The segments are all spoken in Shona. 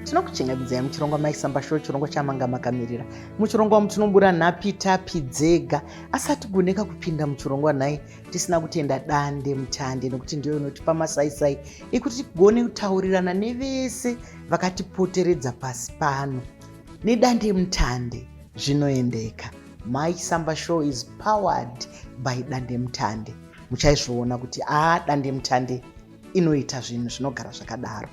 Tinokuchingamidzai muchirongwa Mai Samba Show, chirongwa chamanga makamirira. Muchirongwa umu tinobura nhapi tapi dzega, asi hatigoneka kupinda muchirongwa nhai tisina kutenda dande mutande, nekuti ndiyo inotipa masaisai ekuti tigone kutaurirana nevese vakatipoteredza pasi pano. Nedande mutande zvinoendeka. Mai Samba Show is powered by Dande Mutande. Muchaizviona kuti aa Dande Mutande inoita zvinhu zvinogara zvakadaro.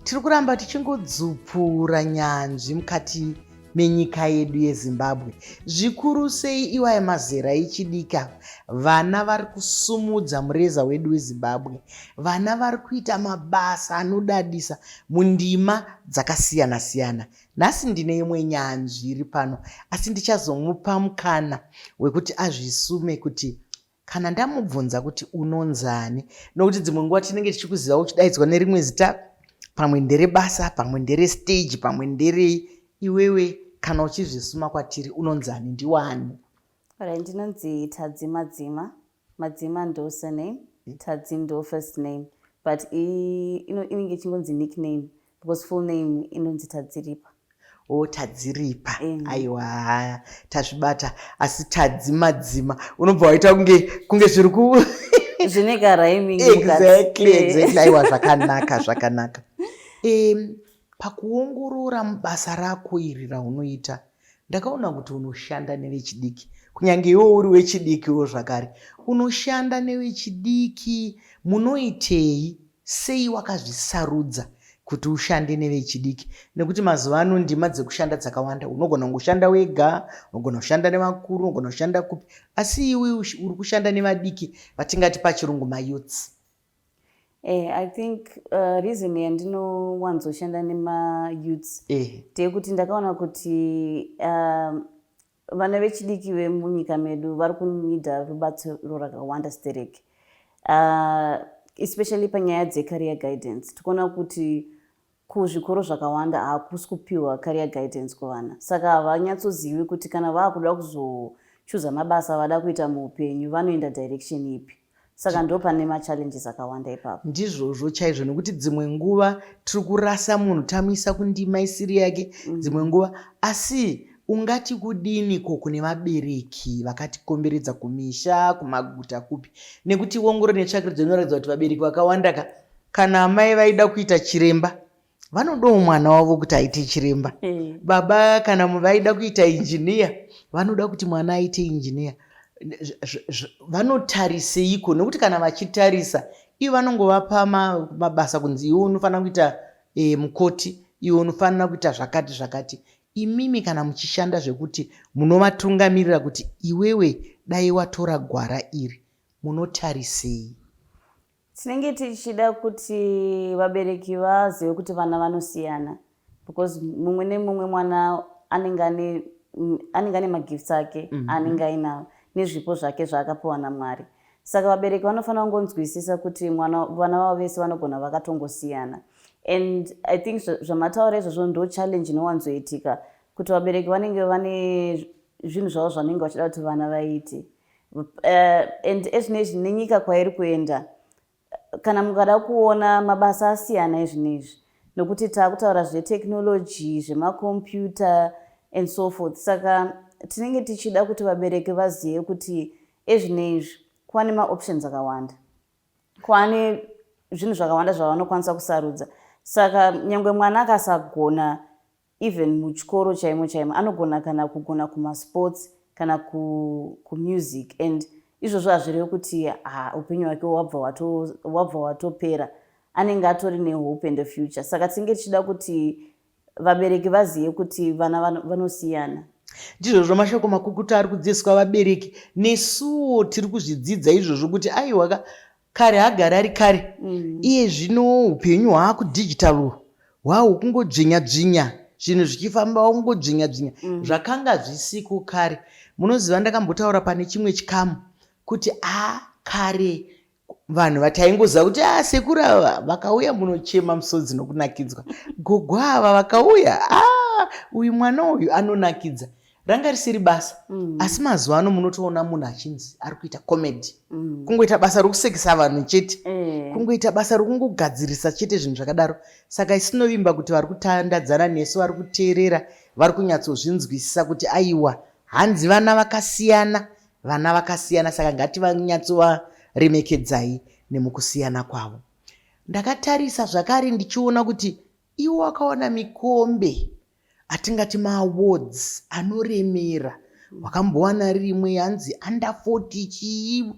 Tiri kuramba tichingodzupura nyanzvi mukati menyika yedu yeZimbabwe, zvikuru sei iwaya mazera echidiki ava, vana vari kusumudza mureza wedu weZimbabwe, vana vari kuita mabasa anodadisa mundima dzakasiyana-siyana. Nhasi ndine imwe nyanzvi iri pano, asi ndichazomupa mukana wekuti azvisume kuti kana ndamubvunza kuti unonzani, nokuti dzimwe nguva tinenge tichikuziva uchidaidzwa nerimwe zita, pamwe nderebasa, pamwe nderestage, pamwe nderei. Iwewe kana uchizvisuma kwatiri unonzani, ndiwani? Alright, ndinonzi Tadzi Madzima. Madzima ndo surname, Tadzi ndo first name, but inenge ichingonzi nickname because full name inonzi Tadziripa. O, Tadziripa. Aiwa, tazvibata. Asi Tadzi Madzima unobva waita kunge zviri ku zvine ka rhyming. Exactly. Aiwa, zvakanaka, zvakanaka. Pakuongorora mubasa rako iri raunoita, ndakaona kuti unoshanda nevechidiki, kunyange iwe uri wechidikiwo zvakare unoshanda nevechidiki. Munoitei? Sei wakazvisarudza kuti ushande nevechidiki? Nekuti mazuva ano ndima dzekushanda dzakawanda, unogona kungoshanda wega, unogona kushanda nevakuru, unogona kushanda kupi, asi iwe uri kushanda nevadiki vatingati pachirungu mayouths. I think reason yandinowanzoshanda nemayouths ndeyekuti ndakaona kuti vana vechidiki vemunyika medu vari kunida rubatsiro rakawanda stereki, especially panyaya dzecareer guidance. Tikuona kuti kuzvikoro zvakawanda hakusi kupiwa career guidance kuvana, saka havanyatsozivi kuti kana vaakuda kuzochuza mabasa vada kuita muupenyu vanoenda direction ipi. Saka ndo pane machallenges akawanda ipapo. Ndizvozvo chaizvo, nekuti dzimwe nguva tiri kurasa munhu tamuisa kundima isiri yake dzimwe nguva. Asi ungati kudiniko kune vabereki vakatikomberedza kumisha, kumaguta, kupi? Nekuti ongororo netsvakirudzo inoratidza kuti vabereki vakawanda ka, kana amai vaida kuita chiremba, vanodawo mwana wavo kuti aite chiremba. Baba kana vaida kuita injiniya, vanoda kuti mwana aite injiniya. Vanotariseiko? Nekuti kana vachitarisa ivo vanongovapa mabasa kunzi iwe unofanira kuita mukoti, iwe unofanira kuita zvakati zvakati. Imimi kana muchishanda zvekuti munovatungamirira kuti iwewe dai watora gwara iri, munotarisei? Tinenge tichida kuti vabereki vazive kuti vana vanosiyana, because mumwe nemumwe mwana anenge ane magifts ake anenge ainawo nezvipo zvake zvaakapiwa naMwari. Saka vabereki vanofanira kungonzwisisa kuti mwana, vana vavo vese vanogona vakatongosiyana. And I think zvamataura izvozvo ndo challenge inowanzoitika, kuti vabereki vanenge vane zvinhu zvavo zvanenge vachida kuti vana vaite. And ezvinezvi nenyika kwairi kuenda, kana mukada kuona mabasa asiyana ezvinezvi, nokuti taakutaura zvetechnology, zvemakombiyuta and so forth. Saka tinenge tichida kuti vabereki vazive kuti ezvinezvi kwane maoptions akawanda, kwane zvinhu zvakawanda zvavanokwanisa kusarudza. Saka nyange mwana akasagona even muchikoro chaimo chaimo, anogona kana kugona kumasports kana kumusic, and izvozvo hazvirevi kuti ha, upenyu hwake wabva watopera. Anenge atori nehope and the future. Saka tinenge tichida kuti vabereki vazive kuti vana vanosiyana. Ndizvozvo, mashoko makukutu ari kudzidziswa vabereki. Nesuwo tiri kuzvidzidza izvozvo kuti aiwa ka, kare hagari ari kare. Iye zvino upenyu hwaakudigital, hwahwokungodzvinya dzvinya zvinhu zvichifamba, kungodzvinya dzvinya zvakanga zvisiko kare. Munoziva, ndakambotaura pane chimwe chikamu kuti a kare vanhu vataingoziva kuti a sekuru ava vakauya munochema musodzi nokunakidzwa, gogo ava vakauya, a uyu mwana uyu anonakidza. Ranga risiri basa, asi mazuva ano munotoona munhu achinzi ari kuita comedy, kungoita basa rokusekesa vanhu chete, kungoita basa rokungogadzirisa chete, zvinhu zvakadaro. Saka isinovimba kuti vari kutandadzana nesu, vari kuteerera, vari kunyatsozvinzwisisa kuti aiwa, hanzi vana vakasiyana, vana vakasiyana, saka ngativanyatsovaremekedzai nemukusiyana kwavo. Ndakatarisa zvakare ndichiona kuti iwo wakaona mikombe, atingati maawards anoremera. Wakambowana rimwe yanzi under 40 chii?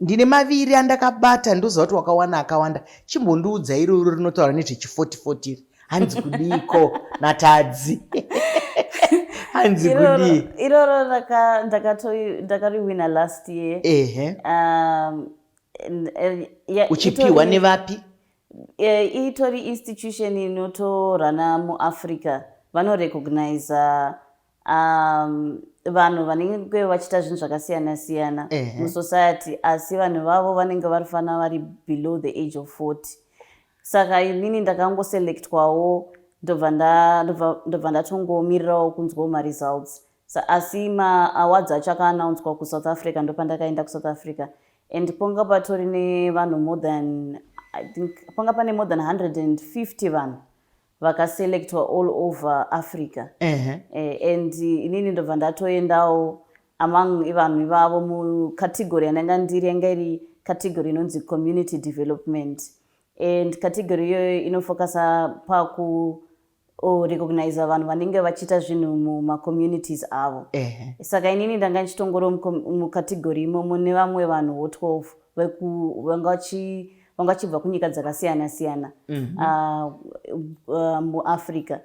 Ndine maviri andakabata, ndoziva kuti wakawana akawanda. Chimbondiudza iroro rinotaura nezvechi40 40, hanzi kudiko natadzi, hanzi kudii? Iroro ndakariwina last year. Yeah, Uchipiwa nevapi? Itori institution inotorana muAfrica. Vanorecogniza vanhu vanenge vachiita zvinhu zvakasiyana siyana musociety, asi vanhu vavo vanenge varifanira vari below the age of 40. Saka inini ndakangoselectwawo, ndobva ndatongomirirawo kunzwawo maresults. Asi maawards acho akaannouncwa kuSouth Africa, ndopandakaenda kuSouth Africa, and panga patori nevanhu more than, I think panga pane more than 150 vanhu vakaselectwa all over Africa. And inini ndobva ndatoendawo among vanhu ivavo mucategory yandanga ndiri. Yanga iri category inonzi community development, and category iyoyo inofocusa paku recognize vanhu vanenge vachiita zvinhu mumacommunities avo. Saka inini ndanga ndichitongoro mucategory imomo nevamwe vanhuwo 12 vanga vachibva kunyika dzakasiyana siyana muAfrica,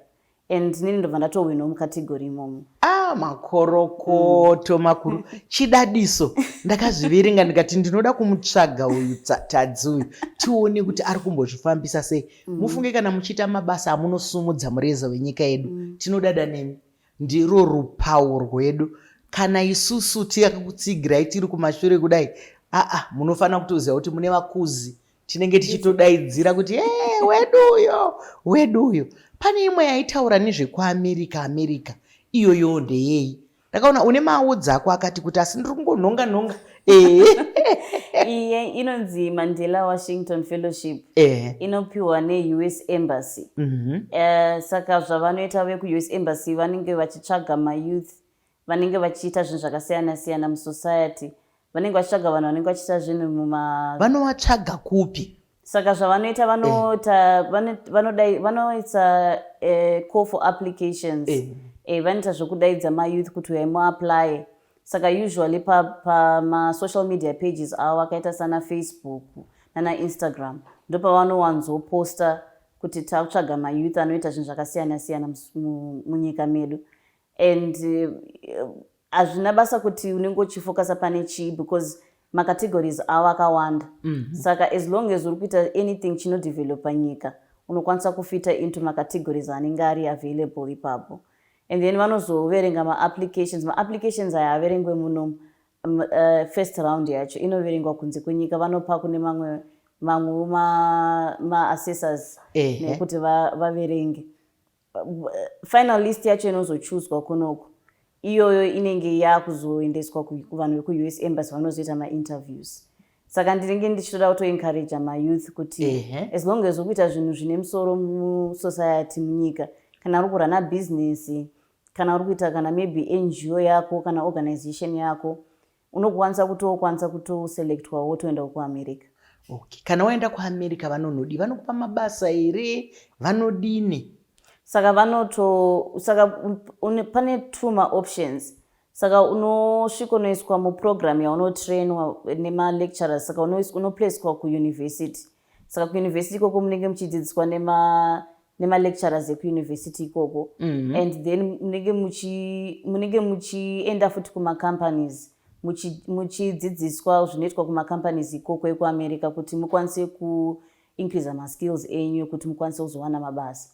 and inini ndobva ndatowinawo mucategory imomo. Ah, makorokoto makuru, chidadiso. Ndakazviverenga ndikati ndinoda kumutsvaga uyu Tadzi uyu, tione kuti ari kumbozvifambisa sei. Mufunge kana muchiita mabasa amunosumudza mureza wenyika yedu, tinodada nemi, ndiro rupawo rwedu. Kana isusu tiyakakutsigirai tiri kumashure kudai, aa, munofanira kutoziva kuti mune vakuzi tinenge tichitodaidzira kuti e, wedu uyo, wedu uyo. Pane imwe yaitaura nezvekuAmerica, America iyoyo ndeyei? Ndakaona une maawards ako akati kuti, asi ndiri kungonhonga nhonga. Iye inonzi Mandela Washington Fellowship. Inopiwa neUS Embassy. Saka zvavanoita vekuUS Embassy, vanenge vachitsvaga mayouth vanenge vachiita zvinhu zvakasiyana siyana musociety, vanenge vachitsvaga vanhu vanenge vachiita zvinhu muma Vanovatsvaga kupi? Saka zvavanoita, vanota vanoisa call for applications. Vanoita zvokudaidza mayouth kuti uyai muapply. Saka usually pamasocial media pages avo akaita sana Facebook nana Instagram, ndopavanowanzoposta kuti takutsvaga mayouth anoita zvinhu zvakasiyana siyana munyika medu. And hazvina basa kuti unenge uchifocusa pane chii, because macategories avo akawanda. Saka as long as uri kuita anything chinodevelopa nyika, unokwanisa kufita into macategories anenge ari available ipapo. And then vanozoverenga maapplications. Maapplications aya averengwe munomu. First round yacho inoverengwa kunze kwenyika, vanopa kune mamwe mamwewo maassessors nekuti vaverenge. Final list yacho inozochuzwa kunoku. Iyoyo inenge yakuzoendeswa kuvanhu vekuUS Embassy, vanozoita mainterviews. Saka ndinenge ndichitoda kutoencouragea mayouth kuti as long as uri kuita zvinhu zvine musoro musociety, munyika, kana uri kuruna business, kana uri kuita kana maybe NGO yako kana organization yako, unokwanisa kutokwanisa kutoselectwa wotoenda kuAmerica. Okay. Kana waenda kuAmerica vanonodi, vanokupa mabasa here, vanodini? Saka vanoto saka pane two maoptions. Saka unosvikonoiswa muprogram yaunotrainwa nemalecturers. Saka unoplaceswa kuuniversity. Saka kuuniversity ikoko munenge muchidzidziswa nemalecturers ekuuniversity ikoko, and then munenge muchienda futi kumacompanies, muchidzidziswa zvinoitwa kumacompanies ikoko ekuAmerica, kuti mukwanise kuincreasa maskills enyu ekuti mukwanise kuzowana mabasa.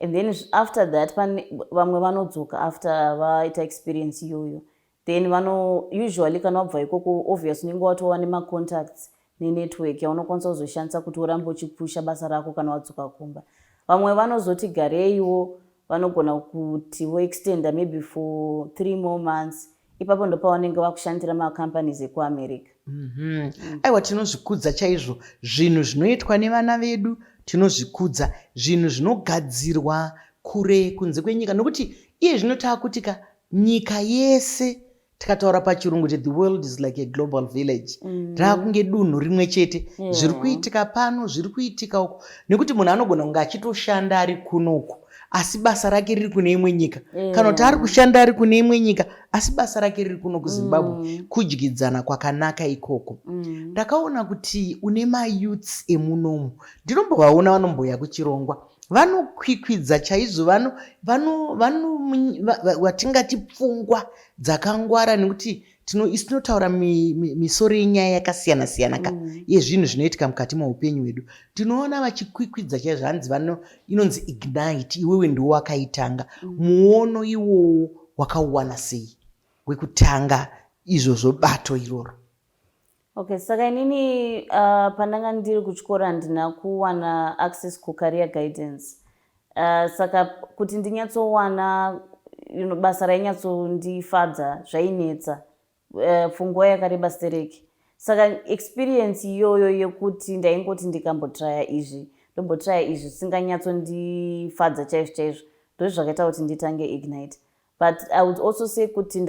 And then after that, pane vamwe vanodzoka after vaita experience iyoyo. Then vano usually kana wabva ikoko, obvious unenge watova nemacontacts nenetwork yaunokwanisa kuzoshandisa kuti urambe uchipusha basa rako kana wadzoka kumba. Vamwe vanozoti gareiwo. Vanogona kuti voextenda maybe for 3 more months. Ipapo ndopavanenge vakushandira macompanies ekuAmerica. Aiwa, tinozvikudza chaizvo zvinhu zvinoitwa nevana vedu. Tinozvikudza zvinhu zvinogadzirwa kure kunze kwenyika, nokuti iye zvino taakutika nyika yese. Tikataura pachirungu kuti the world is like a global village, raakunge dunhu rimwe chete. Zviri kuitika pano, zviri kuitika uko, nekuti munhu anogona kunge achitoshanda ari kunoku, asi basa rake riri kune imwe nyika, kana kuti ari kushanda ari kune imwe nyika, asi basa rake riri kuno kuZimbabwe. Kudyidzana kwakanaka ikoko. Ndakaona kuti une mayouths emunomu, ndinombovaona vanombouya kuchirongwa, vanokwikwidza chaizvo, vatingati pfungwa dzakangwara, nekuti isu tinotaura misoro yenyaya yakasiyana siyana ka yezvinhu zvinoitika mukati meupenyu hwedu. Tinoona vachikwikwidza chaizvo. Hanzi vano inonzi Ignite, iwewe ndiwo wakaitanga. Muono iwowo wakauwana sei wekutanga izvozvo, bato iroro? Okay, saka inini pandanga ndiri kuchikoro handina kuwana access kucareer guidance, saka kuti ndinyatsowana basa rainyatsondifadza zvainetsa pfungwa yakareba stereki. Saka experience iyoyo yekuti ndaingoti ndikambotraya izvi, ndombotraya izvi, zvisinganyatsondifadza chaizvo chaizvo, ndozvakaita kuti nditange Ignite. But I would also say kuti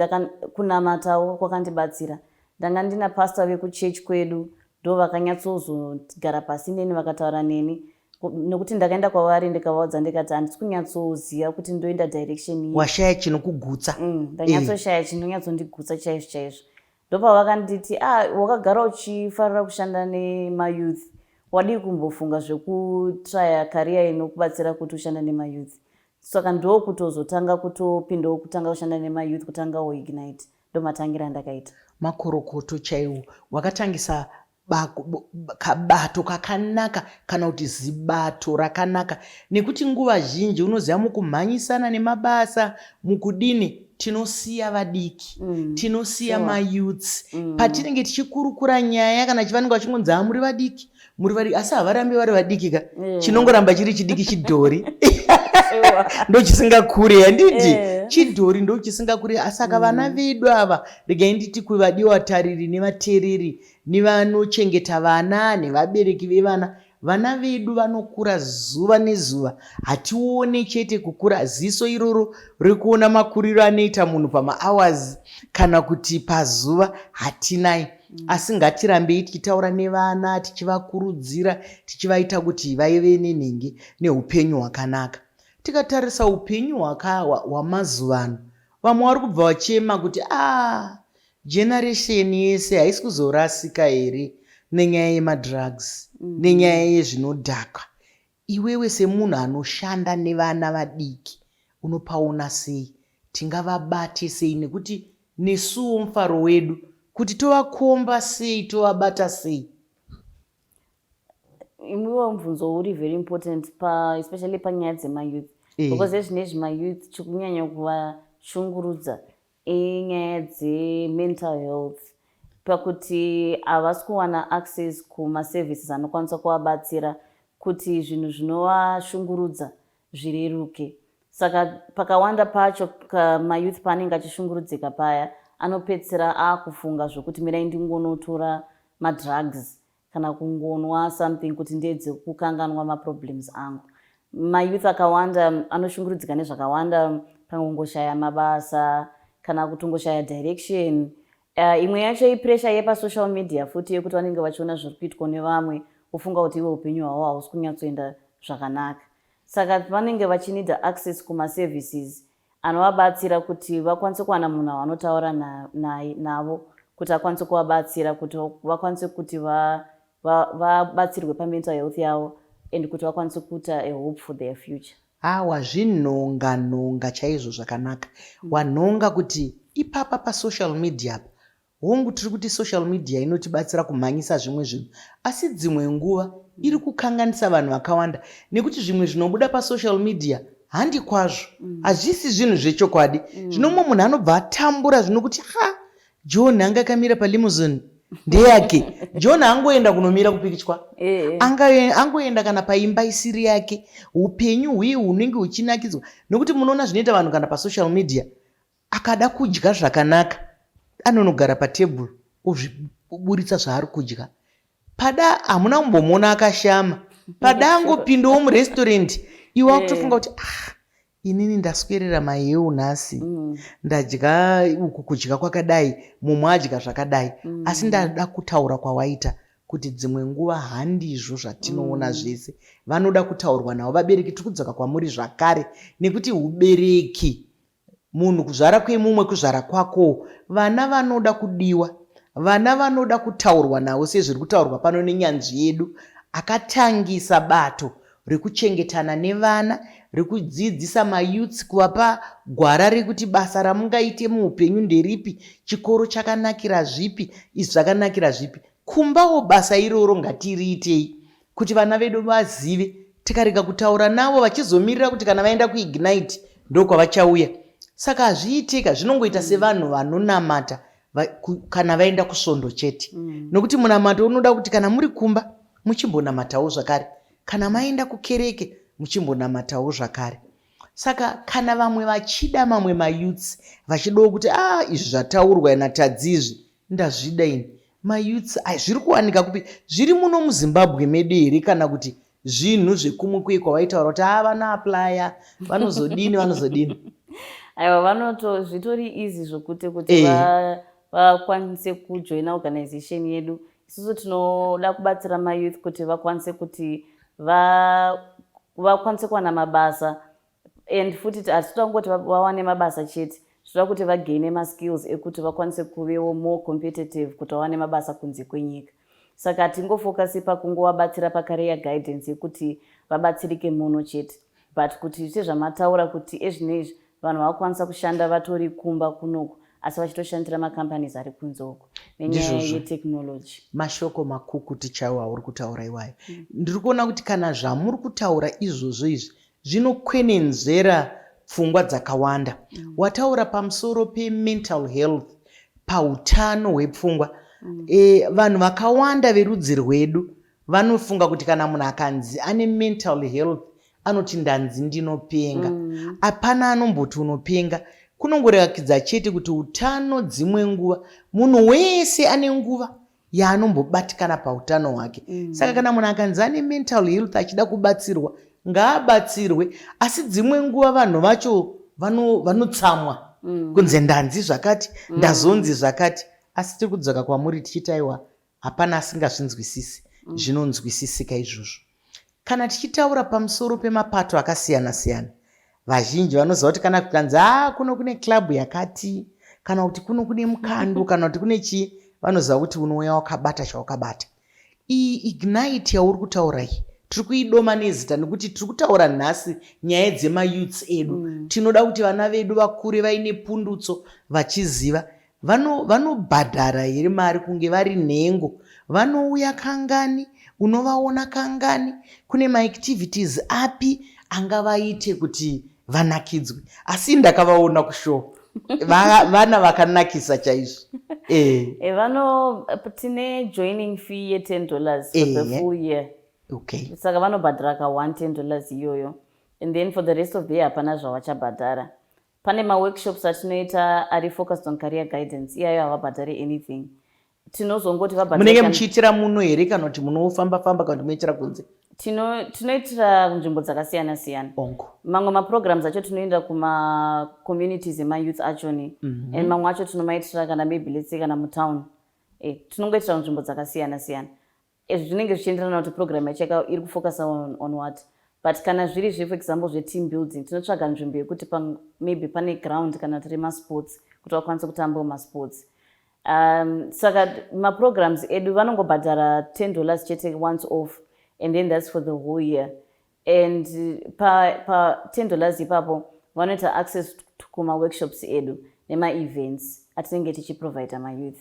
kunamatawo kwakandibatsira. Ndanga ndina pastor vekuchechi kwedu, ndo vakanyatsozogara pasi neni, vakataura neni, nekuti ndakaenda kwavari ndikavaudza ndikati handisi kunyatsoziva kuti ndoenda direction iyi. Washaya chinokugutsa. Ndanyatsoshaya chinonyatsondigutsa chaizvo chaizvo. Ndopavakanditi, "Ah, wakagara uchifarira kushanda nemayouth, wadii kumbofunga zvekutraya career inokubatsira kuti ushande nemayouth?" Saka ndokutozotanga kutopindawo, kutanga kushanda nemayouth, kutangawo Ignite. Ndomatangira andakaita. Makorokoto chaiwo. Wakatangisa kabato kakanaka, kana kuti zibato rakanaka, nekuti nguva zhinji, unoziva, mukumhanyisana nemabasa, mukudini, tinosiya vadiki, tinosiya mayouths. Patinenge tichikurukura nyaya kana chivanenge vachingonzi, "Ha, muri vadiki, muri vadiki," asi havarambi vari vadiki ka. Chinongoramba chiri chidiki chidhori, ndo chisingakuri, handiti? Chidhori ndo chisingakuri. Saka vana vedu ava, regai nditi kuvadiwa tariri nevateereri nevanochengeta vana nevabereki vevana, vana vedu vanokura zuva nezuva. Hatione chete kukura, ziso iroro rekuona makuriro anoita munhu pamahours kana kuti pazuva hatinai. Asi ngatirambei tichitaura nevana, tichivakurudzira, tichivaita kuti vaive nenhenge neupenyu hwakanaka. Tikatarisa upenyu hwamazuva ano, vamwe vari kubva vachema kuti a ah, generation yese haisi kuzorasika here nenyaya yemadrugs, nenyaya yezvinodhaka? Iwewe semunhu anoshanda nevana vadiki, unopaona sei? Tingavabate sei? Nekuti nesuwo mufaro wedu kuti tovakomba sei, tovabata sei? Imwiwo mubvunzo uri very important pa especially panyaya dzemayouth, because ezvinezvi mayouth chikunyanya kuvashungurudza inyaya dzemental health, pakuti havasi kuwana access kumaservices anokwanisa kuvabatsira kuti zvinhu zvinovashungurudza zvireruke. Saka pakawanda pacho mayouth paanenge achishungurudzika paya, anopedzisira aakufunga zvokuti mirai ndingonotora madrugs kana kungonwa something kuti ndedze kukanganwa maproblems angu. Mayouth akawanda anoshungurudzika nezvakawanda, pangongoshaya mabasa kana kutongoshaya direction. Imwe yacho ipressure yepasocial media futi, yekuti vanenge vachiona zviri kuitwa nevamwe, vofunga kuti ivo upenyu hwavo hausi kunyatsoenda zvakanaka. Saka vanenge vachinida access kumaservices anovabatsira kuti vakwanise kuwana munhu avanotaura navo kuti akwanise kuvabatsira, kuti vakwanise kuti vabatsirwe pamental health yavo and kuti vakwanise kuita a hope for their future. Ha, wazvinhonga nhonga chaizvo zvakanaka. Wanhonga kuti ipapa pasocial media apa, hongu, tiri kuti social media inotibatsira kumhanyisa zvimwe zvinhu, asi dzimwe nguva iri kukanganisa vanhu vakawanda, nekuti zvimwe zvinobuda pasocial media handi kwazvo, hazvisi zvinhu zvechokwadi. Zvino mumwe munhu anobva atambura zvino kuti, "Ha, John anga akamira palimousine." Ndeyake. John angoenda kunomira kupikichwa. Eh. Angoenda kana paimba isiri yake. Upenyu hwihi hunenge huchinakidzwa, nokuti munoona zvinoita vanhu kana pasocial media. Akada kudya zvakanaka, anonogara patebhuru, ozviburitsa zvaari kudya. Pada hamuna kumbomuona akashama. Pada angopindawo murestaurant, iwe wakutofunga kuti, "Ah, inini ndaswerera maheu nhasi, ndadya uku kudya kwakadai, mumwe adya zvakadai." Asi ndada kutaura kwawaita kuti dzimwe nguva handizvo zvatinoona zvese. Vanoda kutaurwa navo vabereki. Tiri kudzoka kwamuri zvakare, nekuti ubereki, munhu kuzvara kwemumwe kuzvara kwako. Vana vanoda kudiwa, vana vanoda kutaurwa navo, sezviri kutaurwa pano nenyanzvi yedu akatangisa bato rekuchengetana nevana, rekudzidzisa mayouths, kuvapa gwara rekuti basa ramungaite muupenyu nderipi, chikoro chakanakira zvipi, izvi zvakanakira zvipi. Kumbawo basa iroro ngatiriitei kuti vana vedu vazive. Tikarega kutaura navo, vachizomirira kuti kana vaenda kuIgnite ndokwavachauya. Saka hazviitika. Zvinongoita sevanhu vanonamata kana vaenda kusvondo chete, nokuti munamato unoda kuti kana muri kumba muchimbonamatawo zvakare, kana maenda kukereke muchimbonamatawo zvakare. Saka kana vamwe vachida, mamwe mayouths vachidawo kuti, "A, ah, izvi zvataurwa natadzi izvi ndazvida ini," mayouths ai zviri kuwanika kupi? Zviri muno muZimbabwe medu here, kana kuti zvinhu zvekumwe kuye kwavaitaura kuti a vanoapplya, vanozodini, vanozodini? Aiwa, vanoto zvitori easy zvokuti kuti vakwanise kujoina organization yedu. Isusu tinoda kubatsira mayouth kuti vakwanise kuti vakwanise kuwana mabasa, and futi hatitoda kungoti vawane mabasa chete, tinoda kuti vagaine maskills ekuti vakwanise kuvewo more competitive kuti vawane mabasa kunze kwenyika. Saka hatingofocasi pakungovabatsira pacareer guidance yekuti vabatsirike muno chete, but kuti sezvamataura kuti ezvinezvi vanhu vakukwanisa kushanda vatori kumba kunoku, asi vachitoshandira macompanies ari kunze uko nenyaya Ndizvozvo. yetechnology. Mashoko makukuti chaiwo auri kutaura iwayo. Ndiri kuona kuti kana zvamuri kutaura izvozvo izvi zvinokwenenzvera pfungwa dzakawanda. Wataura pamusoro pemental health, pautano hwepfungwa. Vanhu vakawanda verudzi rwedu vanofunga kuti kana munhu akanzi ane mental health, anoti, "Ndanzi ndinopenga." Hapana anomboti unopenga. Kunongorakidza chete kuti utano, dzimwe nguva munhu wese ane nguva yaanombobatikana pautano hwake. Saka kana munhu akanzi ane mental health achida kubatsirwa, ngaabatsirwe. Asi dzimwe nguva vanhu vacho vanotsamwa kunze, "Ndanzi zvakati, ndazonzi zvakati." Asi tiri kudzoka kwamuri tichiti aiwa, hapana asingazvinzwisisi. Zvinonzwisisika izvozvo. Kana tichitaura pamusoro pemapato akasiyana-siyana, vazhinji vanoziva kuti kana kukanzi, "A, kuno kune club yakati," kana kuti, "Kuno kune mukando," kana kuti, "Kune chii," vanoziva kuti unouya wakabata chawakabata. Iyi Ignite yauri kutaura iyi, tiri kuidoma nezita nekuti tiri kutaura nhasi nyaya dzemayouths edu. Tinoda kuti vana vedu vakure vaine pundutso, vachiziva. Vanobhadhara here mari kunge vari nhengo? Vanouya kangani? Unovaona kangani? Kune maactivities api angavaite kuti vanakidzwe? Asi ndakavaona kushow, vana vakanakisa chaizvo. Vano tine joining fee ye$10 for the full year. Saka vanobhadhara ka 1 $10 iyoyo, and then for the rest of the year hapana zvavachabhadhara. Pane maworkshops atinoita ari focused on career guidance, iyayo havabhadhari anything. Tinozongoti vabhadhare Munenge muchiitira muno here, kana kuti munofamba famba, kana kuti munoitira kunze? Tinoitira nzvimbo dzakasiyana siyana. Ongo. Mamwe maprograms acho tinoenda kumacommunities emayouth achoni, and mamwe acho tinomaitira kana maybe, let's say, kana mutown. Tinongoitira nzvimbo dzakasiyana siyana. Izvi zvinenge zvichienderana kuti program yacho iri kufocusa on what. But kana zviri zve, for example, zveteam building, tinotsvaga nzvimbo yekuti maybe pane ground kana tiri masports, kuti vakwanise kutambawo masports. Saka maprograms edu vanongobhadhara $10 chete once off, and then that's for the whole year. And pa $10 ipapo vanoita access kumaworkshops edu nemaevents atinenge tichiprovida mayouth.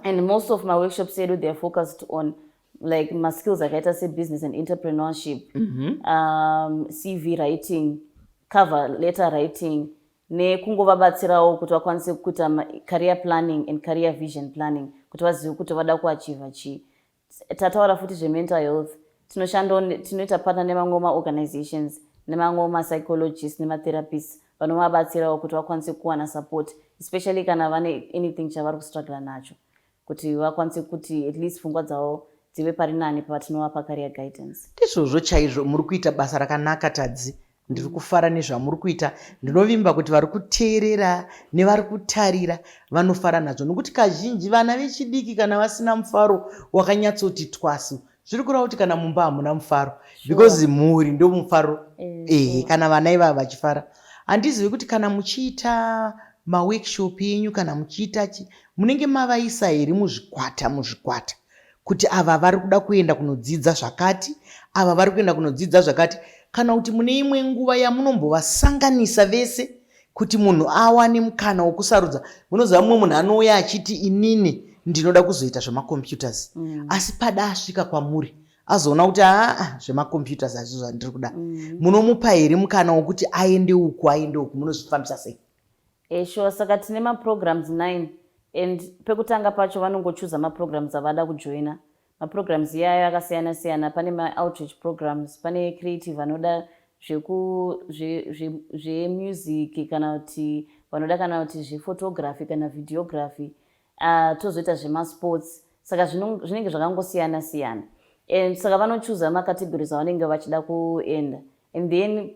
And most of maworkshops edu, they are focused on like maskills akaita sebusiness and entrepreneurship, CV writing, cover letter writing. Nekungovabatsirawo kuti vakwanise kuita career planning and career vision planning, kuti vazive kuti vada kuachieva chii. Tataura futi zvemental health. Tinoshandawo, tinoita partner nemamwe maorganizations, nemamwe mapsychologists nematherapists vanovabatsirawo kuti vakwanise kuwana support, especially kana vane anything chavari kustruggle nacho, kuti vakwanise kuti at least pfungwa dzavo dzive pari nani pavatinovapa career guidance. Ndizvozvo chaizvo. Muri kuita basa rakanaka, Tadzi. Ndiri kufara nezvamuri kuita. Ndinovimba kuti vari kuteerera nevari kutarira vanofara nazvo, nokuti kazhinji vana vechidiki kana vasina mufaro wakanyatsoti twasu, zviri kureva kuti kana mumba hamuna mufaro, because mhuri ndo mufaro. Ehe, kana vana ivava vachifara. Handizivi kuti kana muchiita maworkshop enyu, kana muchiita chi, munenge mavaisa here muzvikwata muzvikwata, kuti ava vari kuda kuenda kunodzidza zvakati, ava vari kuenda kunodzidza zvakati, kana kuti mune imwe nguva yamunombovasanganisa vese kuti munhu awane mukana wokusarudza? Munoziva, mumwe munhu anouya achiti, "Inini ndinoda kuzoita zvemacomputers." Asi pada asvika kwamuri azoona kuti, "Aa, zvemacomputers hazvo zvandiri kuda." Munomupa here mukana wokuti aende uku, aende uku? Munozvifambisa sei? Sure. Saka tine maprograms 9, and pekutanga pacho vanongochuza maprograms avada kujoina. Maprograms iyayo akasiyana siyana. Pane maoutreach programs, pane creative, vanoda zvemusic, kana kuti vanoda kana kuti zvephotography kana videography. Tozoita zvemasports. Saka zvinenge zvakangosiyana siyana, and saka vanochuza macategories avanenge vachida kuenda, and then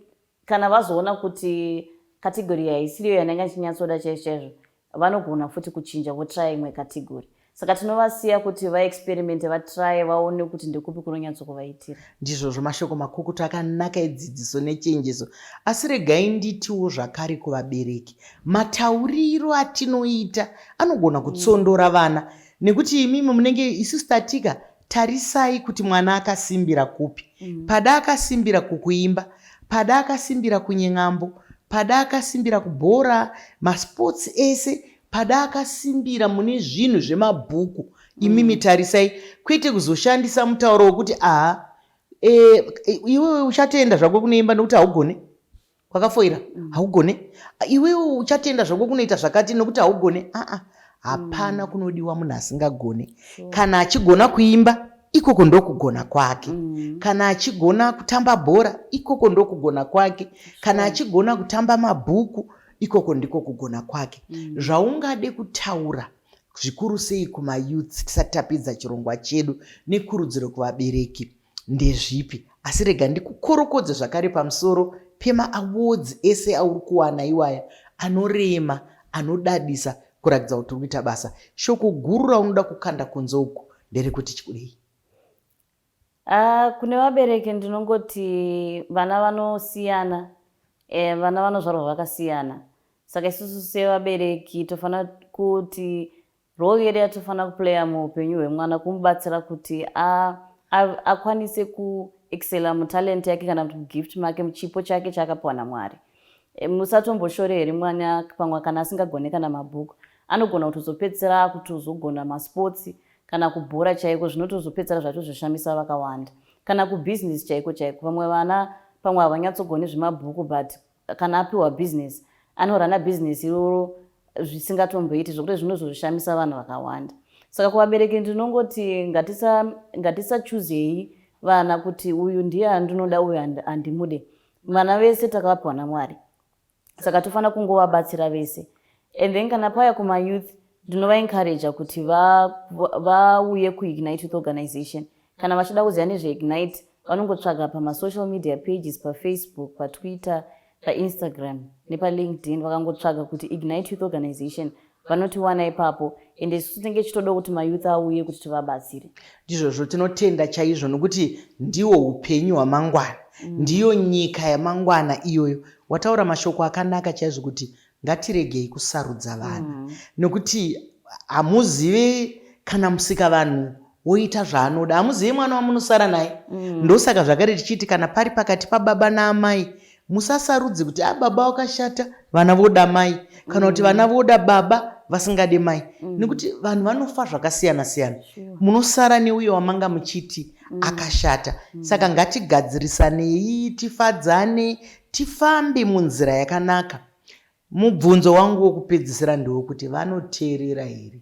kana vazoona kuti category haisiriyo yanenge achinyatsoda chaizvo chaizvo, vanogona futi kuchinja, votrya imwe category. Saka tinovasiya kuti vaexperimente, vatraye, vaone kuti ndekupi kunonyatsokuvaitira. Ndizvozvo, mashoko makukutu akanaka edzidziso nechenjezo. Asi regai nditiwo zvakare kuvabereki, matauriro atinoita anogona kutsondora vana, nekuti imimi munenge, isusu tatika tarisai kuti mwana akasimbira kupi. Pada akasimbira kukuimba, pada akasimbira kunyen'ambo, pada akasimbira kubhora, masports ese, pada akasimbira mune zvinhu zvemabhuku. Imimi tarisai, kwete kuzoshandisa mutauro wekuti, "Aha, iwewe uchatoenda zvako kunoimba nokuti haugone kwakafoira, haugone. Iwewe uchatoenda zvako kunoita zvakati nokuti haugone." Aa, hapana kunodiwa munhu asingagone. Kana achigona kuimba, ikoko ndokugona kwake. Kana achigona kutamba bhora, ikoko ndokugona kwake. Kana achigona kutamba mabhuku, ikoko ndiko kugona kwake. Zvaungade kutaura zvikuru sei kumayouths tisati tapedza chirongwa chedu, nekurudziro kuvabereki, ndezvipi? Asi rega ndikukorokodze zvakare pamusoro pemaawards ese auri kuwana iwaya, anorema, anodadisa, kuratidza kuti uri kuita basa. Shoko guru raunoda kukanda kunze uku nderekuti chikudei? Kune vabereki ndinongoti vana vanosiyana, vana vanozvarwa vakasiyana. Saka isusu sevabereki tofanira kuti role yedu yatofanira kuplaya muupenyu hwemwana kumubatsira kuti akwanise kuexcela mutalent yake kana kuti mugift make, muchipo chake chaakapiwa naMwari. Musatomboshore here mwana pamwe kana asingagone kana mabhuku, anogona kutozopedzisira akutozogona masports kana kubhora chaiko, zvinotozopedzisira zvatozvishamisa vakawanda, kana kubhizinesi chaiko chaiko. Vamwe vana pamwe havanyatsogoni zvemabhuku, but kana apiwa bhizinesi anorana bhizinesi iroro zvisingatomboiti zvokuti zvinozozvishamisa vanhu vakawanda. Saka kuvabereki ndinongoti ngatisachuzei vana kuti uyu ndiye andinoda, uyu handimude. Vana vese takavapiwa naMwari, saka tofanira kungovabatsira vese. And then kana pauya kumayouth, ndinovaencouraja kuti vauye kuIgnite Youth Organization. Kana vachida kuziva nezveIgnite, vanongotsvaga pamasocial media pages, paFacebook, paTwitter, paInstagram nepaLinkedIn. Vakangotsvaga kuti Ignite Youth Organization, vanotiwana ipapo. Ende isusu tinenge tichitoda kuti mayouth auye kuti tivabatsire. Ndizvozvo, tinotenda chaizvo, nokuti ndiwo upenyu hwamangwana, ndiyo nyika yamangwana iyoyo. Wataura mashoko akanaka chaizvo kuti ngatiregei kusarudza vana, nokuti hamuzive kana musika vanhu woita zvaanoda, hamuzive mwana wamunosara naye. Ndosaka zvakare tichiti kana pari pakati pababa naamai, musasarudze kuti a baba wakashata, vana voda mai, kana kuti vana voda baba vasingade mai, nekuti vanhu vanofa zvakasiyana siyana. Munosara neuyo wamanga muchiti akashata. Saka ngatigadzirisanei, tifadzane, tifambe munzira yakanaka. Mubvunzo wangu wokupedzisira ndewokuti vanoteerera here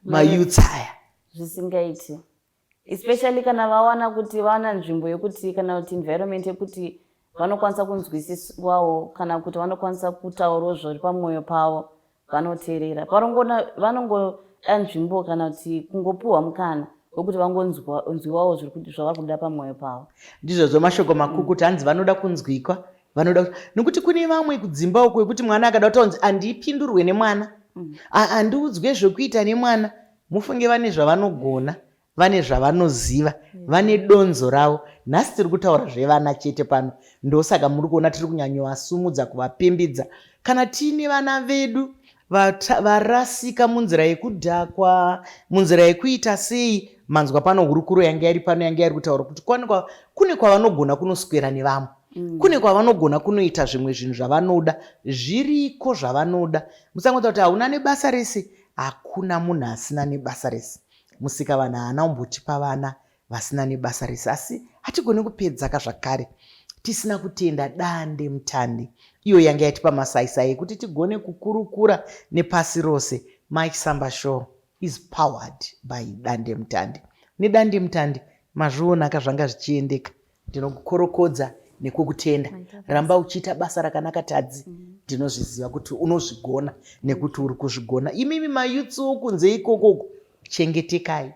mayouths aya? Zvisingaiti, especially kana vawana kuti vawana nzvimbo yekuti, kana kuti environment yekuti vanokwanisa kunzwisiswawo, kana kuti vanokwanisa kutaurawo zviri pamwoyo pavo, vanoteerera. Vanongoda nzvimbo kana kuti kungopiwa mukana wekuti vangonzwiwawo zvavari kuda pamwoyo pavo. Ndizvozvo, mashoko makukutu. Hanzi vanoda kunzwikwa, vanoda, nokuti kune vamwe kudzimba uko yekuti mwana akada kutaunzi handipindurwe nemwana, handiudzwe zvekuita nemwana. Mufunge vane zvavanogona, vane zvavanoziva, vane donzo ravo. Nhasi tiri kutaura zvevana chete pano, ndosaka muri kuona tiri kunyanyovasumudza, kuvapembedza. Kana tiine vana vedu varasika munzira yekudhakwa, munzira yekuita sei, manzwa pano hurukuro yange yari pano, yange yari kutaura kuti kune kwavanogona kunoswera nevamwe, kune kwavanogona kunoita zvimwe zvinhu zvavanoda, zviriko zvavanoda. Musangota kuti hauna nebasa rese. Hakuna munhu asina nebasa rese. Musika vanhu haana kumbotipa vana vasina nebasa rese. Asi hatigoni kupedzaka zvakare tisina kutenda Dande Mutande, iyo yanga yatipa masaisai ekuti tigone kukurukura nepasi rose. Mike Samba Show is powered by Dande Mutande. Nedande Mutande mazvionaka zvanga zvichiendeka. Ndinokukorokodza nekukutenda. Ramba uchiita basa rakanaka, Tadzi. Ndinozviziva kuti unozvigona nekuti uri kuzvigona. Imimi mayouths kunze ikokoko, chengetekai,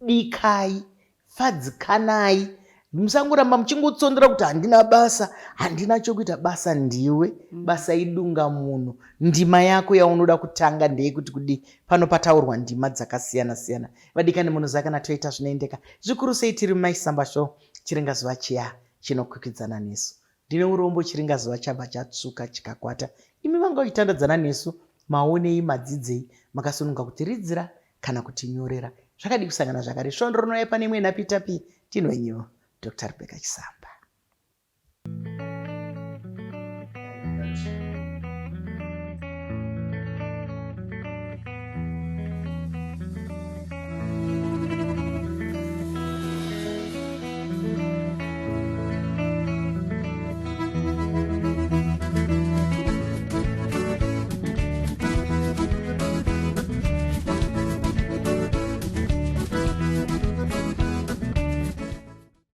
dikai, fadzikanai. Musangoramba muchingotsondera kuti handina basa, handina chokuita. Basa ndiwe, basa idunga munhu. Ndima yako yaunoda kutanga ndeyekuti kudii? Pano pataurwa ndima dzakasiyana siyana. Vadikani, munoziva kana toita zvinoendeka zvikuru sei tiri muMaisamba Show, chiringazuva chiya chinokwikwidzana nesu. Ndine urombo, chiringazuva chabva chatsvuka chikakwata. Imi vanga uchitandadzana nesu, maonei, madzidzei? Makasununga kutiridzira kana kutinyorera. Zvakadii kusangana zvakare svondo rinouya pane imwe nhapitapi? Tinwenyu Dr Rebecca Chisamba.